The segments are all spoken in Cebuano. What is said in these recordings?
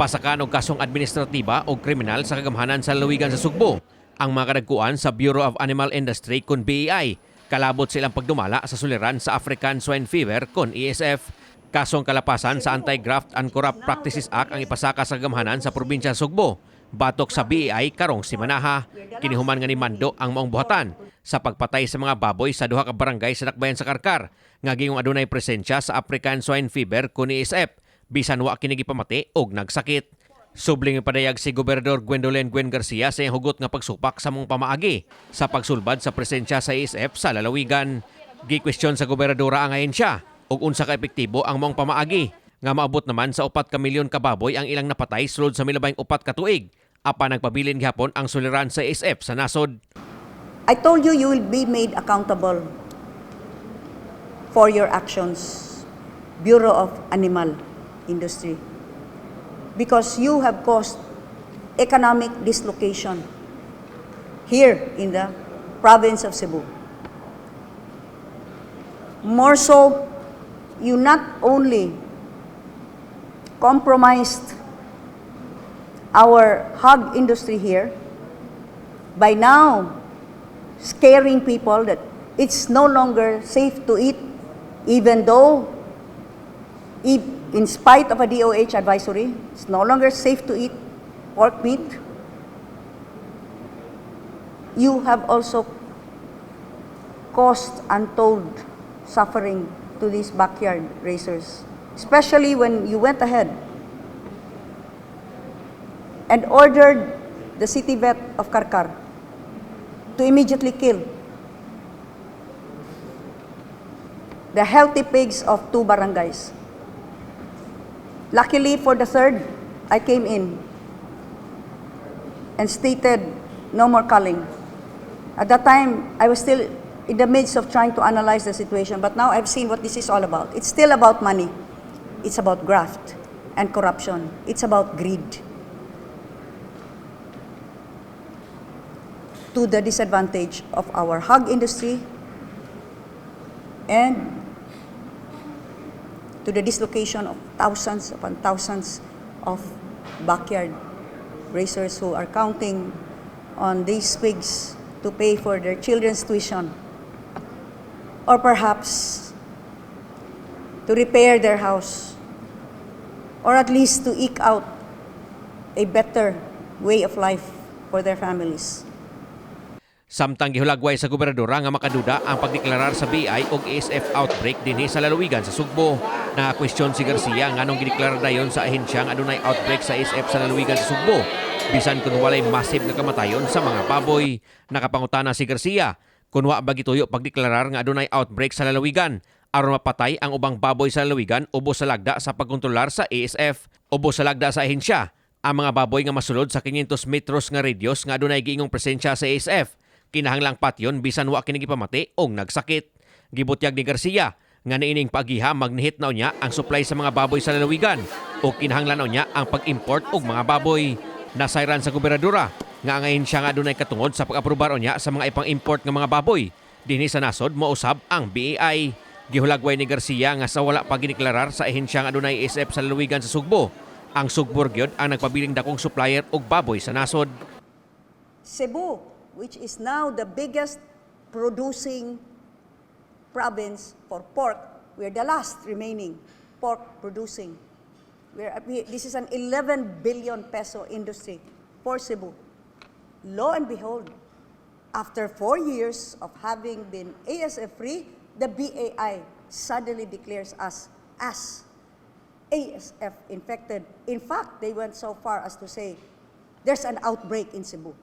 Pasakan og kasong administratiba o kriminal sa kagamhanan sa lalawigan sa Sugbo ang mga kadagkuan sa Bureau of Animal Industry kon BAI kalabot sa ilang pagdumala sa suliran sa African Swine Fever kon ASF. Kasong kalapasan sa Anti-Graft and Corrupt Practices Act ang ipasaka sa kagamhanan sa probinsya sa Sugbo batok sa BAI karong simanaha. Kinihuman nga nimando ang maong buhatan sa pagpatay sa mga baboy sa duha ka barangay sa dakbayan sa Carcar nga gingong adunay presensya sa African Swine Fever kun ASF bisan wa kini gipamati og nagsakit. Subling padayag si Gobernador Gwendolyn Gwen Garcia sa iyang hugot nga pagsupak sa maong pamaagi sa pagsulbad sa presensya sa ASF sa lalawigan. Gikwestiyon sa gobernadora ang ahensya ug unsa ka epektibo ang maong pamaagi nga maabot naman sa 4 ka milyon ka baboy ang ilang napatay sulod sa milabayng 4 ka tuig. Apan nagpabilin gihapon ang suliran sa ASF sa nasod. I told you you will be made accountable for your actions, Bureau of Animal Industry, because you have caused economic dislocation here in the province of Cebu. More so, you not only compromised our hog industry here by now scaring people that it's no longer safe to eat, even though, in spite of a DOH advisory, it's no longer safe to eat pork meat. You have also caused untold suffering to these backyard raisers, especially when you went ahead and ordered the city vet of Carcar to immediately kill the healthy pigs of two barangays. Luckily for the third, I came in and stated no more culling. At that time, I was still in the midst of trying to analyze the situation, but now I've seen what this is all about. It's still about money. It's about graft and corruption. It's about greed, to the disadvantage of our hog industry and to the dislocation of thousands upon thousands of backyard raisers who are counting on these pigs to pay for their children's tuition or perhaps to repair their house or at least to eke out a better way of life for their families. Samtang gihulagway sa gobernadora nga makaduda ang pagdeklarar sa BAI og ASF outbreak dinhi sa lalawigan sa Sugbo. Na-kwestiyon si Garcia nganong gideklarar dayon sa ahensya nga adunay outbreak sa ASF sa lalawigan sa Sugbo bisan kun walay massive nga kamatayon sa mga baboy. Nakapangutana si Garcia kung wa ba gituyo pagdeklarar nga adunay outbreak sa lalawigan aron mapatay ang ubang baboy sa lalawigan ubos sa lagda sa pagkontrolar sa ASF. Ubos sa lagda sa ahensya ang mga baboy nga masulod sa 500 metros nga radius nga adunay giingong presensya sa ASF kinahanglang patyon bisan wa kini gipamati og nagsakit. Gibutyag ni Garcia nga niining paagiha magnihit na unya ang supply sa mga baboy sa lalawigan o kinahanglan unya ang pag-import og mga baboy. Nasayran sa gobernadora nga ang ahensya nga adunay katungod sa pag-aprobar unya sa mga ipang-import nga mga baboy dinhi sa nasod mousab ang BAI. Gihulagway ni Garcia nga sa wala pa gideklarar sa ahensya nga adunay ASF sa lalawigan sa Sugbo, ang Sugbo gyud ang nagpabiling dakong supplier og baboy sa nasod. Cebu, which is now the biggest producing province for pork, we're the last remaining pork producing. This is an 11 billion peso industry for Cebu. Lo and behold, after 4 years of having been ASF free, the BAI suddenly declares us as ASF infected. In fact, they went so far as to say there's an outbreak in Cebu.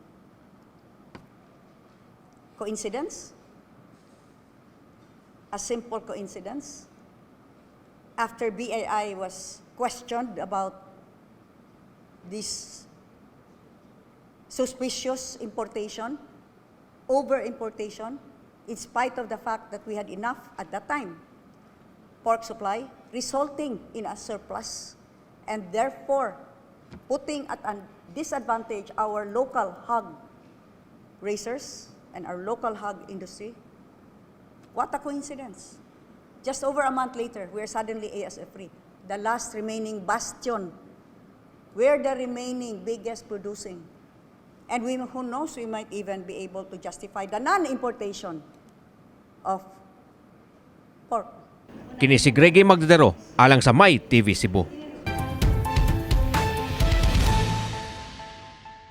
Coincidence? A simple coincidence? After BAI was questioned about this suspicious importation, over importation, in spite of the fact that we had enough at that time pork supply, resulting in a surplus, and therefore putting at a disadvantage our local hog raisers and our local hog industry. What a coincidence. Just over a month later, we are suddenly ASF free. The last remaining bastion We're the remaining biggest producing. And we, who knows, we might even be able to justify the non-importation of pork. Kini si Greggy Magdadaro alang sa My TV Cebu.